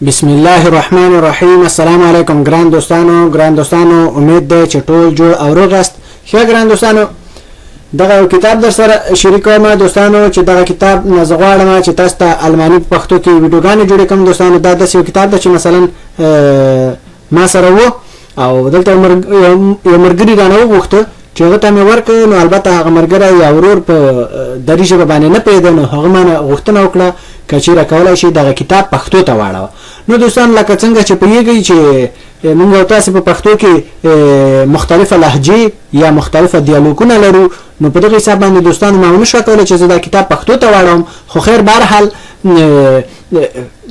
بسم الله الرحمن الرحیم. السلام علیکم ګران دوستانو، ګران دوستانو، امید دی چې ټول جوړ او روغ یاست. ښه ګران دوستانو، دغه یو کتاب در سره شریکوم دوستانو، چې دغه کتاب نه زه غواړم چې تاسو ته الماني په پښتو کې ویډیوګانې جوړې کړم. دوستانو، دا داسې یو کتاب ده چې مثلا ما سره و او دلته یو ملګري رانه وغوښته چې هغه ته مې ورکړ. نو البته هغه ملګری یا ورور په دري ژبه باندې نه پوهېده، نو هغه ما نه غوښتنه وکړه که چېرې کولی شي دغه کتاب پښتو ته واړوه. نو دوستان، لکه څنګه چې پوهېږئ چې موږ او تاسې په پښتو کې مختلفه لهجې یا مختلفه دیالوګونه لرو، نو په دغه حساب باندې دوستانو ما ونه شوه کولی چې زه دا کتاب پښتو ته واړوم. خو خیر، بهرحال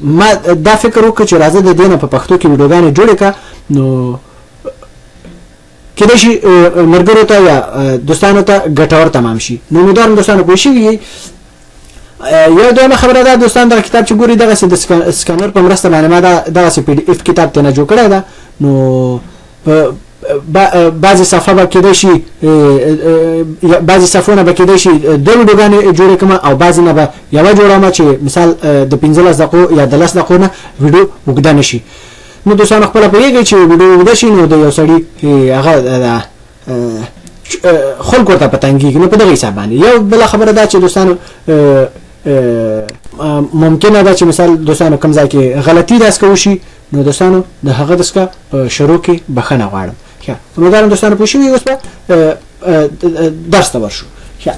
ما دا فکر وکړ چې راځه د دې نه په پښتو کې ویډیوګانې جوړې کړه، نو کېدای شي ملګرو ته یا دوستانو ته ګټور تمام شي. نو امیدوارم دوستانو پوه شوي یئ. یو دویمه خبره ده دوستان، دغه کتاب چې ګوري دغسې د سکانر په مرسته باندې ما دا دغسې پي ډي اف کتاب ترې نه جوړ کړی ده. نو بعضې صفحه به کېدای شي، بعضې صفحو نه به کېدای شي دوه ویډیوګانې جوړې کړم او بعضې نه به یوه جوړوم چې مثال د 15 دقیقو یا د 10 دقیقو نه ویډیو اوږده نه شي. نو دوستانو، خپله پوهېږئ چې ویډیو اوږده شي نو د یو سړي هغه خلک ورته په تنګېږي. نو په دغه حساب باندې یو بله خبره ده چې دوستانو ممکنه ده چې مثال دوستانو کوم ځای کې غلطي داسکه وشي، نو دوستانو د هغه دسکه په شروع کې بخښنه غواړم. ښه، امیدوارم دوستانو پوه شوي. اوس به درس ته ورشو. ښه،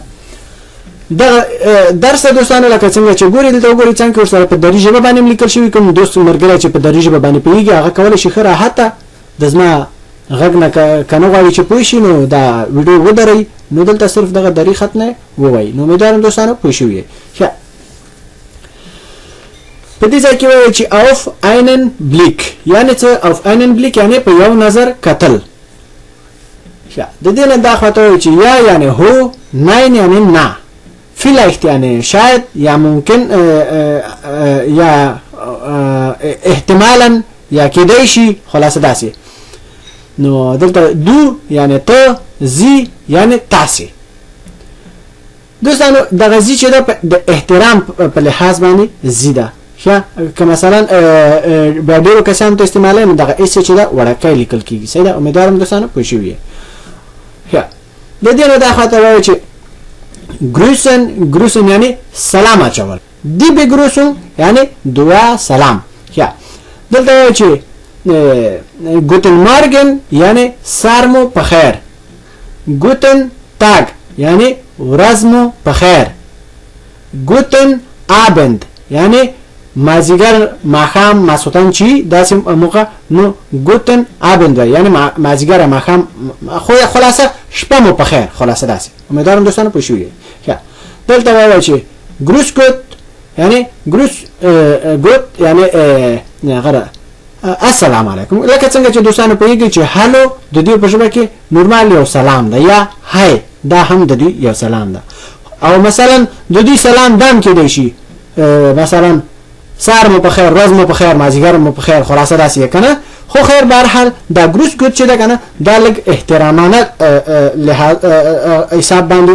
دغه درس ته دوستانو لکه څنګه چې ګوري، دلته وګورئ څنګه ورسره په دري ژبه باندې لیکل شوي. کوم دوست ملګری چې په دري ژبه باندې پوهېږي هغه کولی شي ښه راحته د زما غږ نه که نه غواړي چې پوه شي نو دا ویډیو ودروي، نو دلته صرف دغه دري خط نه ووایي. نو امیدوارم دوستانو پوه شوي یئ. ښه، په دې ځای کې وایي چې auf einen Blick یعنې څه؟ auf einen Blick یعنې په یو نظر کتل. ښه، د دې نه دا خواته وایي چې ja یعنې هو، nein یعنې نه، vielleicht یعنې شاید یا ممکن یا احتمالا یا کېدای شي، خلاصه داسې. نو دلته du یعنې ته، Sie یعنې تاسې. دوستانو، دغه Sie چې ده د احترام په لحاظ باندې Sie ده. ښه، که مثلا بیا ډېرو کسانو ته استعمالوي نو دغه S چې ده وړوکی لیکل کېږي. صحیح ده، امیدوارم دوستانو پوه شوي یئ. ښه، د دې نه دا خواته وایي چې grüßen، grüßen یعنې سلام اچول، die Begrüßung یعنې دعا سلام. ښه، دلته وایي چې Guten Morgen یعنې سهار مو په خیر، Guten Tag یعنې ورځ مو په خیر، Guten Abend یعنې مازیګر، ماښام، ماسخوتن چی داسې موقع، نو Guten Abend وایي یعنې مازیګر، ماښام، خو خلاصه شپه مو په خیر، خلاصه داسې. امیدوارم دوستانو پوه شوي یئ. ښه، دلته وایي چې Grüß Gott یعنې Grüß Gott یعنې هغه السلام علیکم. لکه څنګه چې دوستانو پوهېږئ چې Hallo د دوی په ژبه کې نورمال یو سلام ده، یا Hi دا هم د دوی یو سلام ده. او مثلا د دوی سلام دام کېدای شي مثلا سهار مو په خیر، ورځ مو په خیر، مازیګر مو په خیر، خلاصه داسې یې که نه. خو خیر، بهرحال دا Grüß Gott چې ده که نه دا لږ احترامانه لحاظ حساب باندې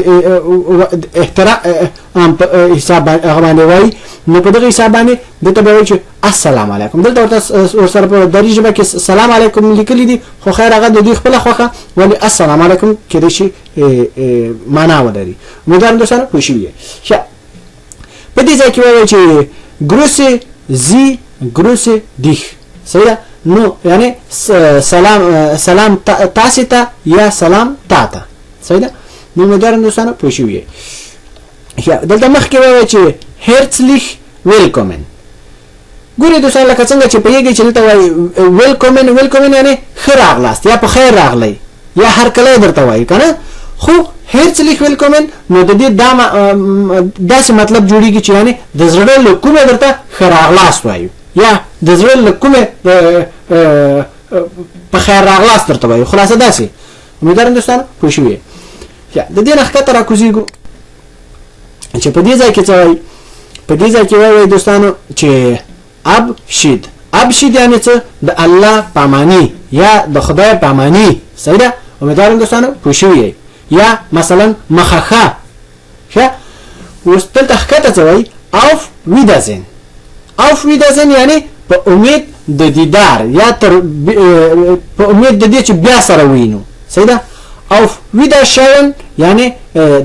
احترام په حساب هغه باندې وایي. نو په دغه حساب باندې دلته به وایي چې السلام علیکم. دلته ورته ورسره په دري ژبه کې سلام علیکم لیکلي دي، خو خیر هغه د دوی خپله خوښه، ولې السلام علیکم کېدای شي معنا ولري. امیدوارم دوستانو پوه شوي یئ. ښه، په دې ځای کې وایي چې Grüße Sie، grüße dich. صحیح ده، نو یعنې سلام، سلام تاسې ته یا سلام تا ته. صحیح ده، نو امیدوارم دوستانو پوه شوي یئ. ښه، دلته مخکې وایي چې herzlich willkommen. ګورئ دوستان، لکه څنګه چې پوهېږئ چې دلته وایي willkommen، willkommen یعنې ښه راغلاست یا په خیر راغلی یا هرکلی درته وایي که نه. خو herzlich willkommen نو د دې دا داسې مطلب جوړېږي چې یعنې د زړه له کومه درته ښه راغلاست وایو یا د زړه له کومه په خیر راغلاست درته وایو، خلاصه داسې. امیدوارم دوستانو پوه شوي یئ. د دې نه ښکته راکوزېږو چې په دې ځای کې څه وایي. په دې ځای کې وایي دوستانو چې Abschied، Abschied یعنې څه؟ د الله پامانی یا د خدای پامانی. صحیح ده، امیدوارم دوستانو پوه شوي یئ. یا مثلا مخه ښه. ښه، اوس دلته ښکته څه وایي؟ Auf Wiedersehen. Auf Wiedersehen یعنی په امید د دیدار یا تر په امید د دې چې بیا سره وینو، صحیح ده. Auf Wiederschauen یعنی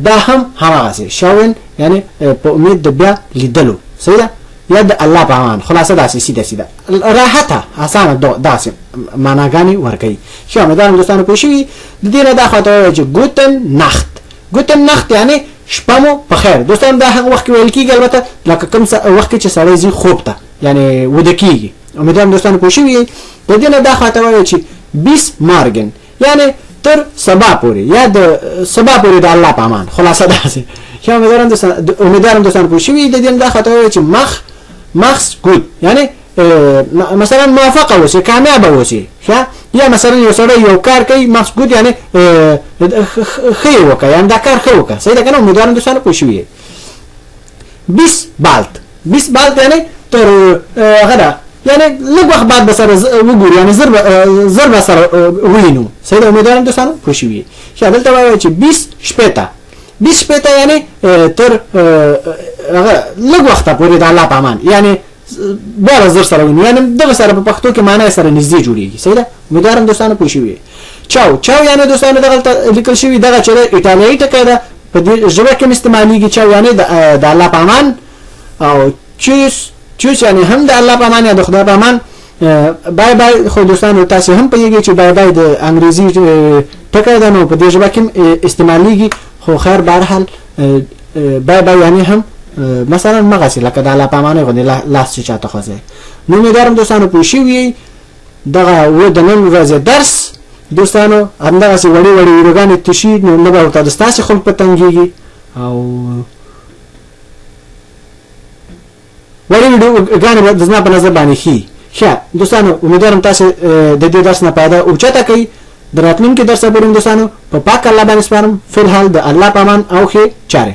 دا هم هماغسې schauen یعنی په امید د بیا لیدلو، صحیح ده، یا د الله په امان. خلاصه داسې سیده سیده راحته اسانه داسې معناګانې ورکوي. ښه امیدوارم دوستانو پوه شوي. د دې نه دا خواته وایي چې gute Nacht، gute Nacht یعنی شپه مو په خیر. دوستان دا هغه وخت کې ویل کېږي البته لکه کوم وخت کې چې سړی ځي خوب ته یعنی وده کېږي. امیدوارم دوستانو پوه شوي. د دې نه دا خواته وایي چې bis morgen یعنی تر سبا پورې یا د سبا پورې د الله په امان. خلاصه داسې. ښه امیدوارم دوستان پوه شوي. د دې نه دا خواته وایي چې mach's gut یعنی مثلا موافقه اوسې، کامیابه اوسې. ښه یا مثلا یو سړی یو کار کوي mach's gut یعنی ښه یې وکړه، یعنی دا کار ښه وکړه، صحیح ده که نه؟ امیدوارم دوستانو پوه شوي. bis bald، bis bald یعنی تر هغه ده یعنی لږ وخت بعد به سره وګورو، یعنی زر به سره ووینو، صحیح ده. امیدوارم دوستانو پوه شوي. ښه دلته وایي چې bis später، bis später یعنی تر هغه لږ وخته پورې د الله په امان، یعنی بیا به زر سره وینو، یعنی دغه سره په پښتو کې معنی سره نږدې جوړېږي، صحیح ده. امیدوارم دوستانو پوه شوي. چاو، چاو یعنی دوستانو دغلته لیکل شوي دغه چې ایټالیایي ټکی ده په دې ژبه کې هم استعمالېږي. چاو یعنی د الله په امان، او tschüss، tschüss یعنی هم د الله په امان یا د خدای په امان. bye bye خو دوستانو تاسې هم پوهېږئ چې bye bye د انګریزي ټکی ده، نو په دې ژبه کې هم استعمالېږي، خو خیر بهرحال bye bye یعنی هم مثلا مغسې لکه د الله په امانۍ غوندې لاس چې چاته خوځوي. نو امیدوارم دوستانو پوه شوي. دغه و د نن ورځې درس دوستانو، همدغسې وړې وړې ویډیوګانې تشي، نو نه به ورته د ستاسې خلق په تنګېږي او وړې ویډیوګانې به زما په نظر باندې ښي. ښه دوستانو امیدوارم تاسې د دې درس نه پیدا اوچته کړئ. د راتلونکي درس پورې دوستانو په پاک الله باندې سپارم. فی الحال د الله په امان او ښې چارې.